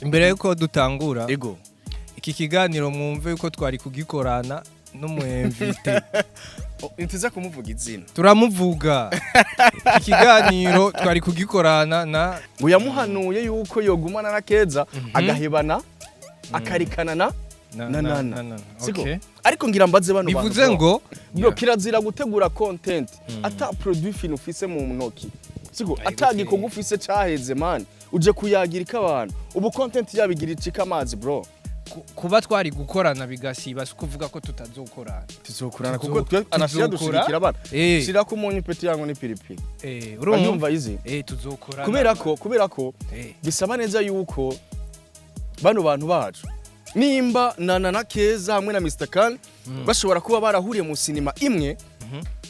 Imbere yuko dutangura Ego. iki kiganiro, mwumve yuko twari kugikorana n'umu invité. Ntiza kumuvuga izina. Turamuvuga. Iki kiganiro twari kugikorana na Ngo yamuhanuye yuko yogumana na Keza, agahebana, akarikana na na nana. Siko? Ariko ngira mbaze bano bantu, Bivuze bro. ngo Bro, kirazira gutegura content ata produit fini ufise mu ntoki, siko? Ariko Ata gikorwa ufise caheze, man, uje kuyagira abantu ubu content yabigira icika amazi, bro. Kuba twari gukorana bigasiba si kuvuga ko tutazokorana. Tuzokorana kuko twe anashira dushigikira abana. Shirako umunyu, petit yangu, n'ipiripiri. Urumva? Urumva izi? Tuzokorana. Kubera ko bisaba neza yuko bano bantu bacu, nimba na Keza hamwe na Mr Khan bashobora kuba barahuriye mu sinema imwe,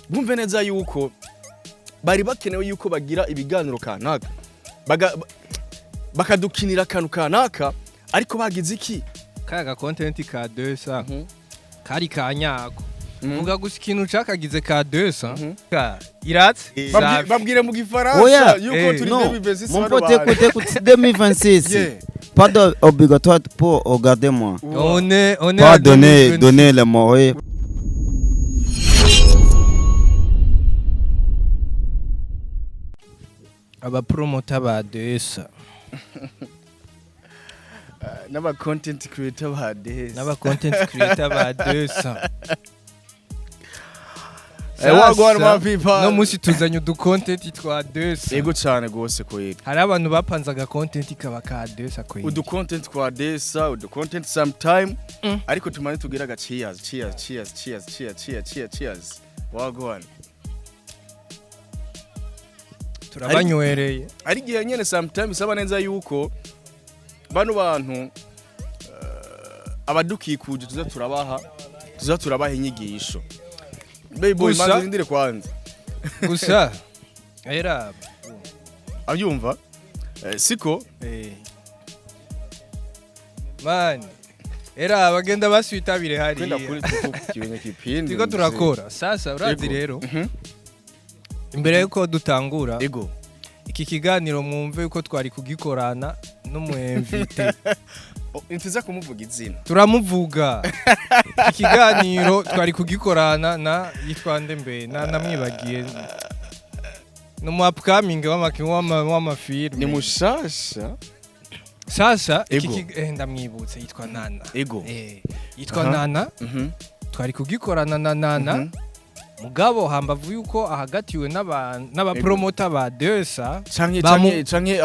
bumve neza yuko bari bakenewe yuko bagira ibiganiro kanaka, bakadukinira akantu kanaka, ariko bagize iki? Kaga content ka 200 kari kanyako. Vuga gusa ikintu cakagize ka 200 ka iratse. Babwire mu Gifaransa Oya. yuko turi Non, 2026, mon bano pote, bantu. écoute, écoute, 2026. Pas obligatoire pour regarder moi. On est Pas à donner, 2026. donner le mot. Oui. Abapromota ba 200 N'aba content creator ba des n'aba content creator ba 200. Wagwan, my people. No musi tuzanye udu content twa 200. Yego cyane gose kweli. Hari abantu bapanze aga content kaba ka 200 kweli. Udu content kwa desa, udu content sometime. Ariko tumane tugira aga cheers, cheers, cheers, cheers, cheers, cheers, cheers, cheers, wagwan. Turabanywereye. Ari igihe nyene sometime bisaba neza yuko bano bantu, abadukikuje, tuza turabaha inyigisho. Baby boy, manze rindire kwanza. Gusa era Abyumva, siko? Man, era bagenda baswitabire Kwenda hariya. Kuri tuko kiwenye kipindi. Turiko turakora sasa, urazi. Ego. Rero imbere yuko dutangura Ego. iki kiganiro, mwumve yuko twari kugikorana n'umu invité. Oh, ntiza kumuvuga izina. Turamuvuga. Iki kiganiro twari kugikorana na yitwa nde mbe? Na namwibagiye. Ni umu upcoming w'amafilme. Ni mushasha. Sasa iki Ego. Ndamwibutse, yitwa Nana. Ego. Yitwa Nana. Twari kugikorana na Nana. Mugabo hambavu yuko ahagatiwe n'abapromota ba Desa Canke canke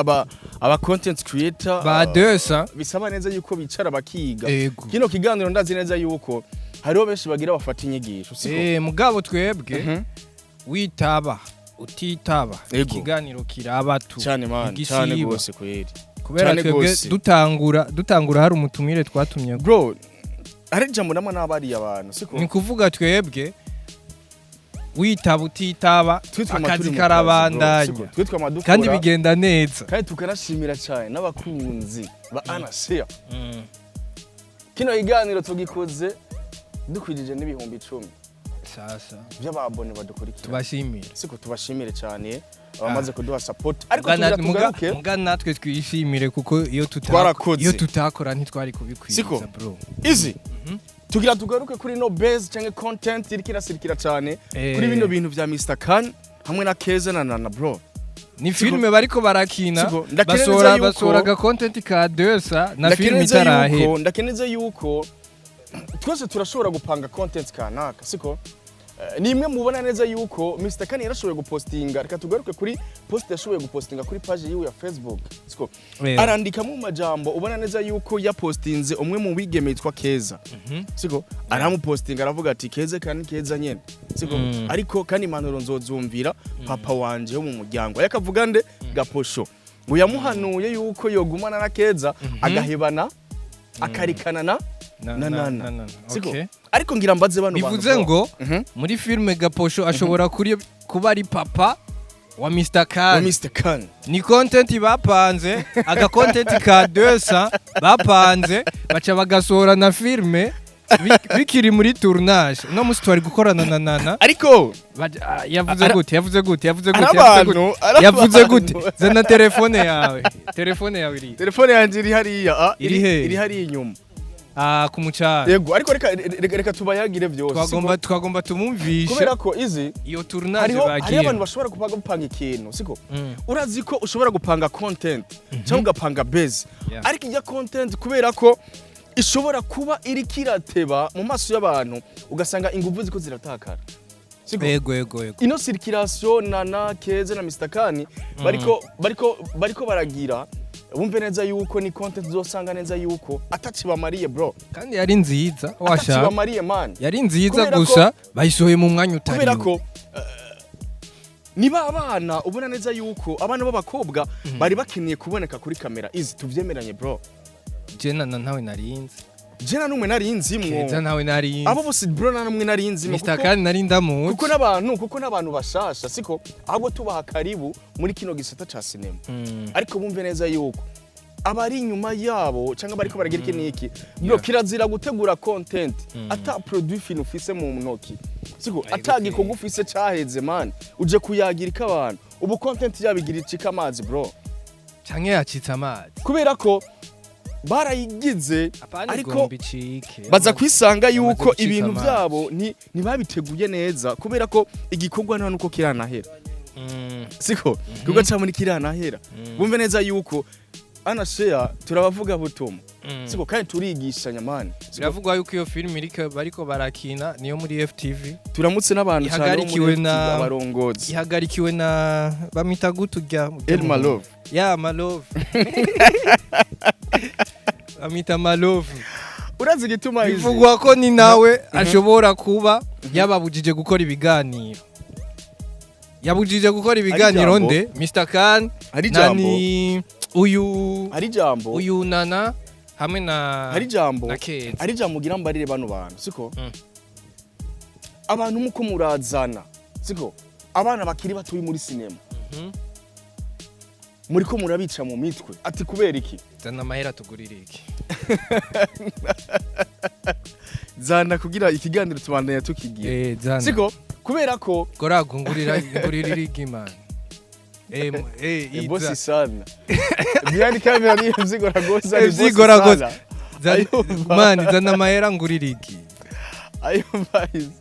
aba content creator ba Desa. Bisaba neza yuko bicara bakiga. Ego. Kino kiganiro ndazi neza yuko hariho benshi bagira bafata inyigisho, siko? Mugabo twebwe witaba utitaba, Ego. ikiganiro kiraba tu. Cyane, man, Igisiba. cyane gose kweli. Kubera Cane twebwe gose. dutangura hari umutumire twatumye. Bro, hari ijambo namwe n'abariya abantu, siko? Ni kuvuga twebwe witaba utitaba, Twe twama akazi turi mu kazi, bro, karabandanya. siko? Twe twama dukora Kandi bigenda neza. Kandi tukanashimira cyane n'abakunzi ba Anashare. Kino kiganiro tugikoze dukwijije n'10,000 Sasa by'ababone badukurikira. Tubashimire. Siko? Tubashimire cyane abamaze kuduha support, ariko Muga tugira tugaruke. Muga natwe twishimire kuko iyo Twarakoze. iyo tutakora ntitwari kubikwiza. Siko? Bro. Izi tugira tugaruke kuri no base canke content iriko irasirikira cyane kuri bino bintu vya Mr Khan hamwe na Keza na Nana, bro. Ni filime bariko barakina. Siko, ndakeneza Basohora yuko aga content ka 200 na filime Ndakeneza itarahera. yuko ndakeneza yuko twese turashobora gupanga content kanaka, siko? Ni imwe mubona neza yuko Mr Khan yarashoboye gupostinga. Reka tugaruke kuri post yashoboye gupostinga kuri page yiwe ya Facebook, siko? Arandikamo mu majambo ubona neza yuko yapostinze umwe mu bigeme yitwa Keza, siko? Aramupostinga, aravuga ati: "Keza kandi Keza nyene," siko? "Ariko kandi impanuro nzozumvira papa wanje wo mu muryango." Yakavuga nde? Gaposho. Ngo yamuhanuye yuko yogumana na Keza, agahebana, akarikana na na nana, siko? Ariko ngira mbaze bano bantu, Bivuze bro. ngo muri filime Gaposho ashobora kuri kuba ari papa wa Mr Wa Khan. Mr Khan. Ni content bapanze, aga content ka 200 bapanze, baca bagasohora na filime. Bikiri muri tournage, uno munsi twari gukorana na Nana. Ariko Yavuze gute? Yavuze gute? Yavuze ari gute? Yavuze gute? abantu, ari Yavuze abantu. gute? Zana telefone yawe, telefone yawe iri? Telefone yanjye iri hariya, Iri he? Iri hariya inyuma. Ah, ku mucanga. Yego, ariko reka tubayagire byose. Twagomba Siko? Twagomba tumumvishe Kubera ko izi iyo tournage hariho bagiye. abantu bashobora gupanga ikintu, siko? Urazi ko ushobora gupanga content cyangwa ugapanga base, ariko ijya content, kubera ko ishobora kuba iriko irateba mu maso y'abantu, ugasanga ingufu ziko ziratakara, siko? Yego. Ino circulation na Keza na Mr Kani bariko baragira, bumve neza yuko ni content uzosanga neza yuko ataci bamariye, bro. Kandi yari nziza. Ataci Washaka bamariye, man. Yari nziza. Kubera ko- Gusa bayisohoye mu mwanya utari. Kubera ko niba abana ubona neza yuko abana b'abakobwa bari bakeneye kuboneka kuri kamera, izi tuvyemeranye, bro. Je na ntawe narinzi. Je na numwe nari nzimwo. Keza ntawe narinzi. Abo bose, bro, na numwe nari nzimwo. Mr kuko Kani nari ndamuzi. Kuko n'abantu bashasha, siko? Ahubwo tubaha karibu muri kino gisata ca sinema. Ariko bumve neza yuko abari inyuma yabo cyangwa bariko baragira iki niki, bro, kirazira gutegura content ata produit fin ufise mu ntoki, siko? Ariko Ata gikorwa ufise caheze, man, uje kuyagira abantu ubu content yabigira icika amazi, bro. Canke yacitse amazi. Kubera ko barayigize, Apana, ariko igomba icike. baza kwisanga Yamaze yuko gucika ibintu amazi. byabo ntibabiteguye neza, kubera ko igikorwa nta nuko kiranahera, siko? Igikorwa cyabo ntikiranahera. Bumve neza yuko ana share turabavuga butumwa, siko? Kandi turigishanya, man, siko? Biravugwa yuko iyo filime iriko bariko barakina niyo muri FTV. Turamutse n'abantu cyane bo muri Ihagarikiwe FTV, abarongozi. Ihagarikiwe na bamita gute urya? El Malove. Ya Malove, bamita Malove. Urazi igituma izi Bivugwa ko ni nawe ashobora kuba yababujije gukora ibiganiro, yabujije gukora ibiganiro. Ijambo. Nde Mr Khan Hari ijambo. nani uyu? Hari ijambo. Uyu Nana hamwe na Hari ijambo. na Keza. Hari ijambo ugira mbarire bano bantu, siko? Abantu muko murazana, siko, abana bakiri batoyi muri sinema, muriko murabica mu mitwe. Ati kubera iki? Zana amahera tugurire iki. Zana kugira ikiganiro tubandanya tukigira. Eh, zana. Siko? Kubera ko Gorago ngurira, ngurira irigi, man. Eh, bosi Iza. sana behind camera ni vyigoragoza, ni bosi Vyigoragoza. sana. Zana, man, zana amahera ngurira igi. Ayumva izi.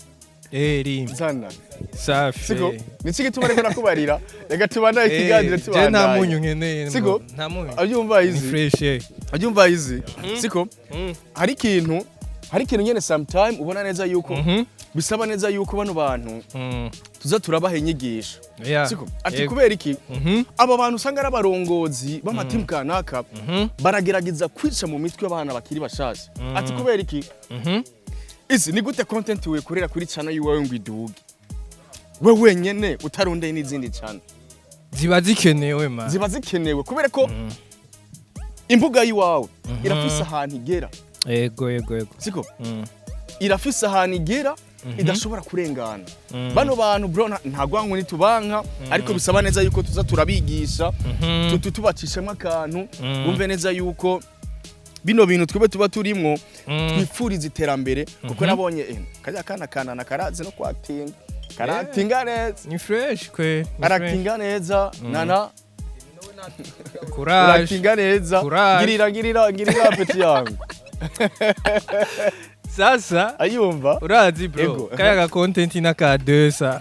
Eh, rimwe. Zana. Safi. Siko niki gituma ariko nakubarira, reka tubandanye ikiganiro. Je nta Tubandanye. munyu nkeneye. Siko? Nta munyu. Abyumva Ni izi. fresh. Abyumva izi, siko? Hari ikintu nyene sometime ubona neza yuko bisaba neza yuko bano bantu tuza turabaha inyigisho, siko? Ati kubera iki? Aba bantu usanga ari abarongozi b'amatimu kanaka, baragerageza kwica mu mitwe abana bakiri bashasha. Ati kubera iki? Izi ni gute content wikorera kuri channel yiwawe ngo iduge, we wenyene utarondeye n'izindi channel? Ziba zikenewe, man. Ziba zikenewe kubera ko imbuga yiwawe irafise ahantu igera. Yego. Siko? Irafise ahantu igera idashobora kurengana. Bano bantu, bro, nta gwangu nitubanka, ariko bisaba neza yuko tuza turabigisha, tubacishemo akantu, bumve neza yuko bino bintu twebwe tuba turimwo twifuriza iterambere, kuko nabonye kajya kana kanana karazi no kwatinga, karatinga neza. Ni fresh kwe, ni fresh. Aratinga neza nana. Courage. Uratinga neza. Courage. Ngirira, ngirira, ngirira petit yangu. Sasa ayumva. Urazi, bro, Ego. kaya ga content n'aka desa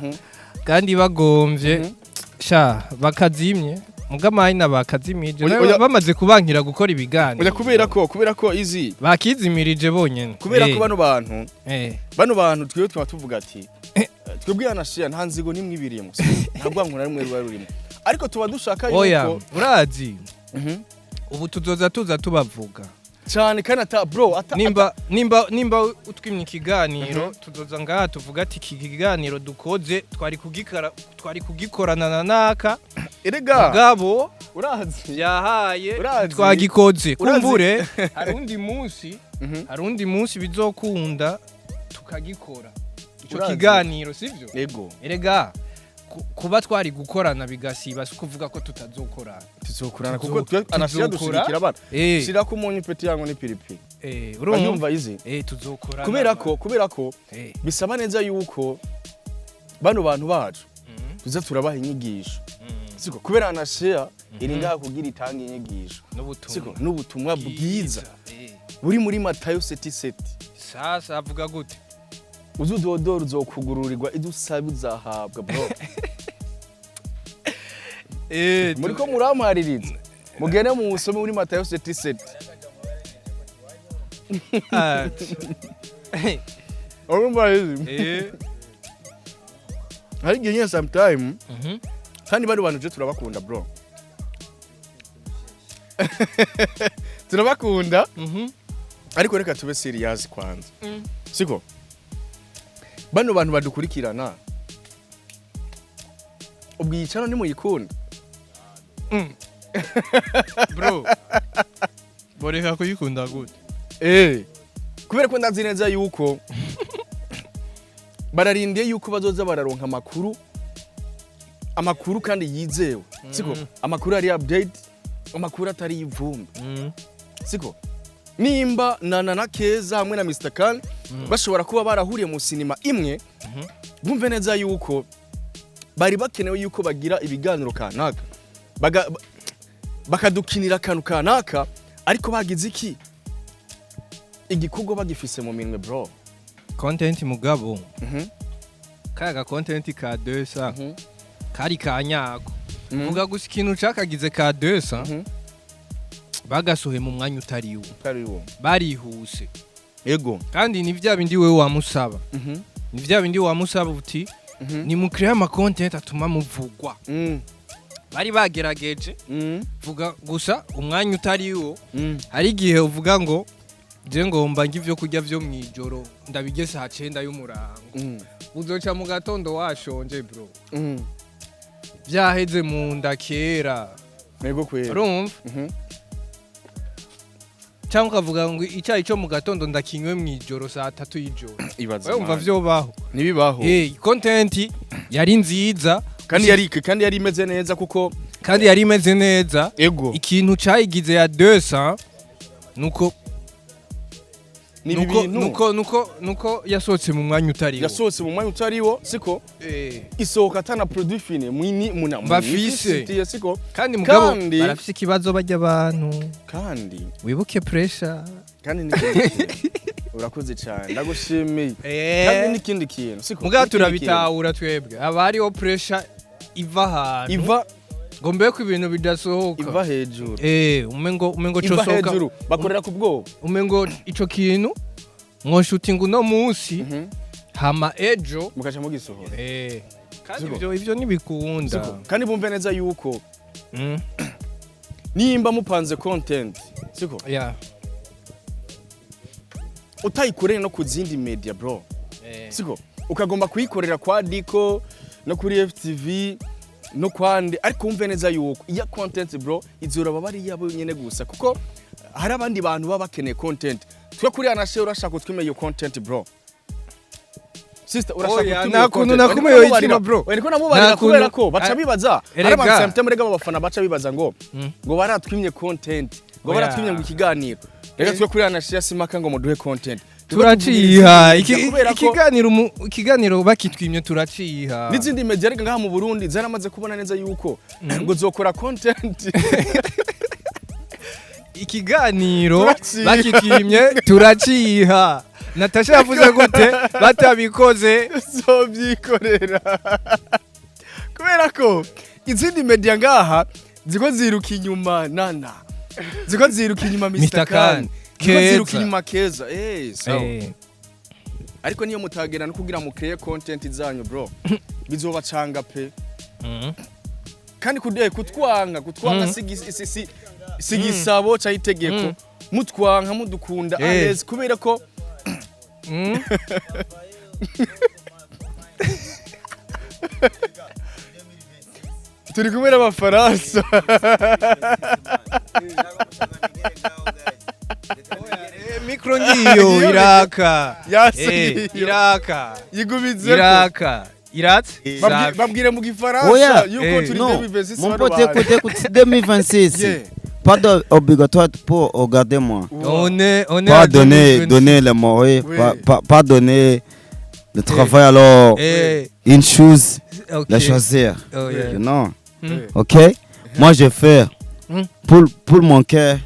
kandi bagomvye sha bakazimye mugamahina bakazimije. Bamaze kubankira gukora ibiganiro. Oya, kubera ko izi Bakizimirije bonyene. Kubera ko bano bantu, bano bantu twebwe twaba tuvuga ati twebwe yanashiya nta nzigo nimwe ibirimo, nta rwango na rumwe ruba rurimo, ariko tuba dushaka Oya, yuko urazi ubu tuzoza tuza tubavuga. Cyane kandi ata, bro, ata Nimba utwimye ikiganiro, tuzoza ngaha tuvuga ati iki kiganiro dukoze twari kugikora, twari kugikorana na naka. Erega Mugabo urazi yahaye twagikoze. Kumbure hari undi munsi, hari undi munsi bizokunda tukagikora ico Urazi. kiganiro, sivyo? Ego. Erega Kuba twari gukorana bigasiba si kuvuga ko tutazokorana. Tuzokorana kuko twe anashira tuzokora. Dushigikira abana. Shira ko umunyu, petit yangu, ni piripiri. Urumva? Urumva izi? Tuzokorana. Kubera ko bisaba neza yuko bano bantu bacu tuza turabaha inyigisho, siko? Kubera anashare iri ngaha kugira itange inyigisho, n'ubutumwa siko? N'ubutumwa bwiza buri muri Matayo 7:7. Sasa avuga gute? Uzudodora uzokugururirwa, ibyo usaba uzahabwa, bro. Muri ko murampaririza, mugende mu musome muri Matayo 7:7. Urumva izi? Hari igihe nyine sometime, kandi bano bantu je turabakunda, bro, turabakunda. Ariko reka tube serious kwanza, siko? Bano bantu badukurikirana, ubwo iyi channel nimuyikunda. Bro, boreka kuyikunda gute? Kubera ko ndazi neza yuko bararindiye yuko bazoza bararonka amakuru kandi yizewe, siko? Amakuru ari update, amakuru atari ivumbi, siko? Nimba na Keza hamwe na Mr Khan bashobora kuba barahuriye mu sinema imwe, bumve neza yuko bari bakenewe yuko bagira ibiganiro kanaka, bakadukinira akantu kanaka, ariko bagize iki igikorwa bagifise mu minwe, bro. Content mugabo, kayaga content ka 200 kari kanyako. Vuga gusa ikintu cakagize ka 200, bagasohoye mu mwanya utari wo. Utari wo. Barihuse. Ego. Kandi ni vya bindi wewe wamusaba, ni vya bindi wamusaba uti ni mukire ama content atuma muvugwa. Bari bagerageje. Vuga gusa umwanya utari wo. Hari igihe uvuga ngo je ngomba ngivyo kurya vyo mwijoro ndabigese saa 9 y'umurango, uzoca mu gatondo washonje, bro. Vyaheze mu nda kera. Ego kweli. Urumva? Cyangwa ukavuga ngo icyayi cyo mu gatondo ndakinywe mwijoro saa 3 y'ijoro. Ibaze. Wewe umva Man. vyobaho? Ntibibaho. Content yari nziza. Kandi yari imeze neza kuko Kandi yari imeze neza. Ego. Ikintu cayigize ya 200 nuko Ni ibi nuko bintu nuko yasohotse mu mwanya utari wo. Yasohotse mu mwanya utariwo, siko? Isohoka atana produit fini mwini muna Bafise. mwifitiye, siko? Kandi mugabo barafise ikibazo bajya abantu. Kandi Wibuke pressure. Kandi n'ikindi kintu, urakoze cyane, ndagushimiye. Kandi n'ikindi kintu, siko? Mugabo N'ikindi turabitahura twebwe, haba hariho pressure iva ahantu kintu. Iva ngo mbe ko ibintu bidasohoka. Iva hejuru. Umengo Iva cosohoka. hejuru, bakorera ku bwoba. Umengo ico kintu mwoshutinga uno munsi, hama ejo Mukaca mugisohora. Kandi Siko. ivyo ntibikunda. Siko? Kandi bumve neza yuko nimba mupanze content, siko, utayikoreye no ku zindi media, bro, siko, ukagomba kuyikorera kwa Diko no kuri FTV no kwande, ariko wumve neza yuko iya content, bro, izoraba bari yabo nyene gusa, kuko hari abandi bantu baba bakeneye content. Twe kuri anashe urashaka utwime iyo content, bro? Sister, urashaka Oya, utwime nta iyo kuntu content? nakume Oya, yoyitima, bro. Oya, niko namubarira Nta kuntu- kubera ko baca bibaza hari Erega. abantu sometimes rega b'abafana baca bibaza ngo ngo baratwimye content, ngo Oya. baratwimye ngo ikiganiro. Reka twe kuri anashe simaka ngo muduhe content. Turaciha. Kubera ko Ikiganiro bakitwimye turaciha. N'izindi media rega ngaha mu Burundi zaramaze kubona neza yuko ngo zokora content. Ikiganiro Turaciha. bakitwimye turaciha. Natasha yavuze gute batabikoze? Zobyikorera kubera ko izindi media ngaha ziko ziruka inyuma nana, ziko ziruka inyuma Mr. Mr. Khan, Khan, ziko ziruka Keza. inyuma Keza, sawa. Ariko niyo mutagera no kugira mu create content zanyu, bro, bizobacanga pe. Kandi kude kutwanga si gisabo ca itegeko. Mutwanka mudukunda, alezi kubera ko turi kumwe n'Abafaransa. Mikro ngiyo iraka. Yasi. Iraka. Yigumizeko. Iraka. Iratse. Safi. Babwire mu Gifaransa Oya. yuko Eh. turi Non, 2026. mon Bano pote, bantu. écoute, écoute, 2026. Yeah. Pas obligatoire pour regarder moi. On est Pas à donner, 2026. donner le mot, oui. Oui. Pas donner le travail alors une chose, la choisir. Oh, yeah. You know? Ok? Moi, je fais pour mon cœur.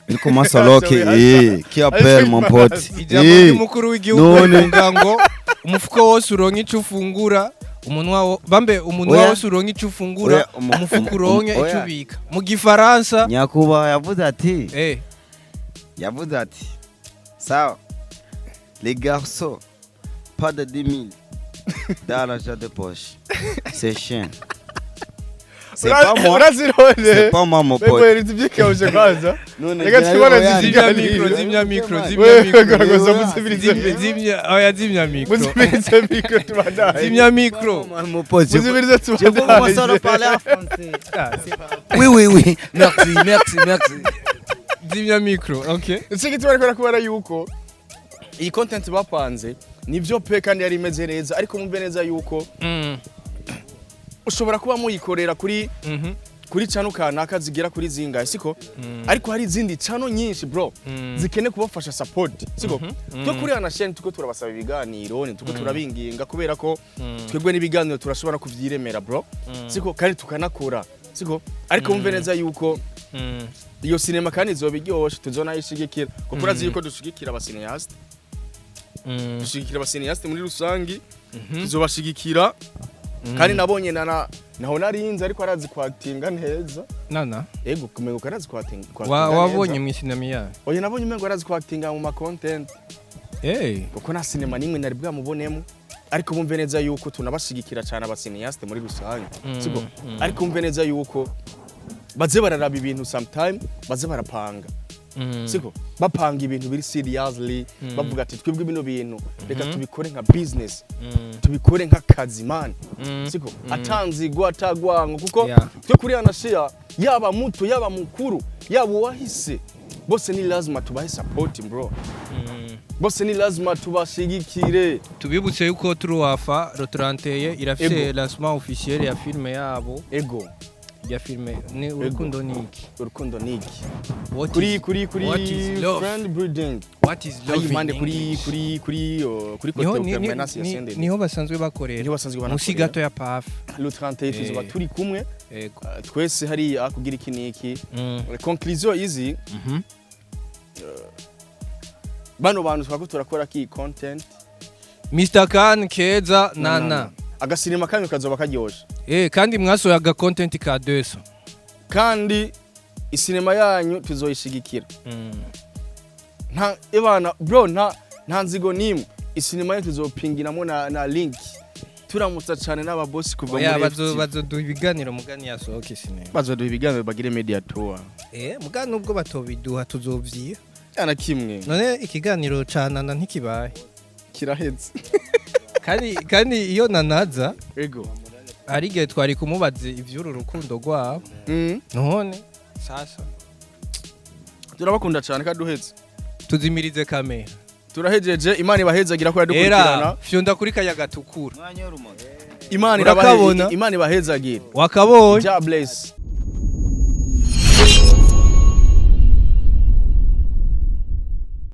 Il commence alors qui, qui appelle mon pote. Ijambo Eh, ry'umukuru w'igihugu None. rivuga ngo umufuko wose uronke icyo ufungura, umunwa bambe umunwa Oya. wose uronke icyo ufungura, Oya, umufuko uronke oya. icyo ubika mu Gifaransa. Nyakubahwa yavuze ati, yavuze ati sawa, les garçons, pas de 10 000 dans l'argent de poche, c'est chien, c'est pas moi. Urazirone. C'est pas moi, mon pote. Bego tubyikabuje kwanza. None Reka twibone oya, Zimya ikiganiro. micro, zimya micro, zimya Wewe micro. goragoza muzibirize. Zimya, zimya, oya, zimya micro. Muzibirize micro tubandanye. Zimya micro. Mon pote, Muzibirize je peux commencer à tubandanye. parler en français. Oui, merci, merci, merci. Zimya micro, okay. Ese gituma ariko kubera yuko iyi content bapanze nivyo pe, kandi yari imeze neza, ariko mumve neza yuko ushobora kuba muyikorera kuri kuri channel kanaka zigera kuri zingahe, siko? Ariko hari izindi channel nyinshi, bro, zikeneye kubafasha support, siko? Twe kuri Anasheni tuko turabasaba ibiganiro, ni tuko turabinginga kubera ko twebwe n'ibiganiro turashobora kuvyiremera, bro, siko? Kandi tukanakora, siko? Ariko mumve neza yuko iyo sinema kandi izoba iryoshe, tuzonayishigikira kuko urazi yuko dushigikira aba cinéastes. Dushigikira aba cinéastes muri rusangi, tuzobashigikira. Kandi nabonye nana naho narinze, ariko arazi kwatinga neza. Nana? Ego, kumengo arazi kwatinga. Wabonye mu isinema yayo? Oya, nabonye umengo arazi kwatinga mu ma content kuko nta sinema nimwe nari bwamubonemo. Ariko bumve neza yuko tunabashigikira cyane aba cinéastes muri rusange, siko? Ariko bumve neza yuko baze bararaba ibintu sometime, baze barapanga, siko? Bapanga ibintu biri seriously, bavuga ati twebwe bino bintu reka tubikore nka business, tubikore nk'akazi, man, siko? Atanzigwa atagwango kuko twe kuri Anashia, yaba muto, yaba mukuru, yaba uwahise, bose ni lazima tubahe support, bro. Bose ni lazima tubashigikire. Tubibutse yuko Turuwafa le 31 irafise lancement officiel ya filme yabo. Ego. Ya filme ni Urukundo Niki. Urukundo Niki. What Kuri is, kuri what is love? Friend Building. What is love Hayi in impande kuri English? kuri Niho côté permanence ya Senderi. Niho basanzwe bakorera. Niho basanzwe musi banakorera. gato ya PAF. Le 31 tuzoba turi kumwe twese hariya kugira iki niki. Conclusion izi bano bantu twako turakora ki content. Mr Khan, Keza, Nana. Agasinema kanyu kazoba karyoshe. Kandi mwasohoye aga content ka 200. Kandi isinema yanyu tuzoyishigikira. Nta ibana, bro, nta nzigo nimwe. Isinema yanyu tuzopingiramo na link. Turamutsa cyane n'ababosi kuva Oya, muri bazo FT. Bazoduha ibiganiro mugani yasohoke sinema. Bazoduha ibiganiro, bagire media tour. Mugani nubwo batobiduha tuzovyiha. Yana kimwe. None ikiganiro ca Nana ntikibaye? Kiraheze. Kandi iyo nanaza Ego. hari igihe twari kumubaza ivy'uru rukundo rwabo. None sasa Turabakunda cyane kandi duheze. Tuzimirize kamera. Turahejeje. Imana ibahezagira ko yadukurikirana. Era fyonda kuri kaya gatukura. Imana Urakabona? irabahe, Imana ibahezagira. Wakabonye? God bless.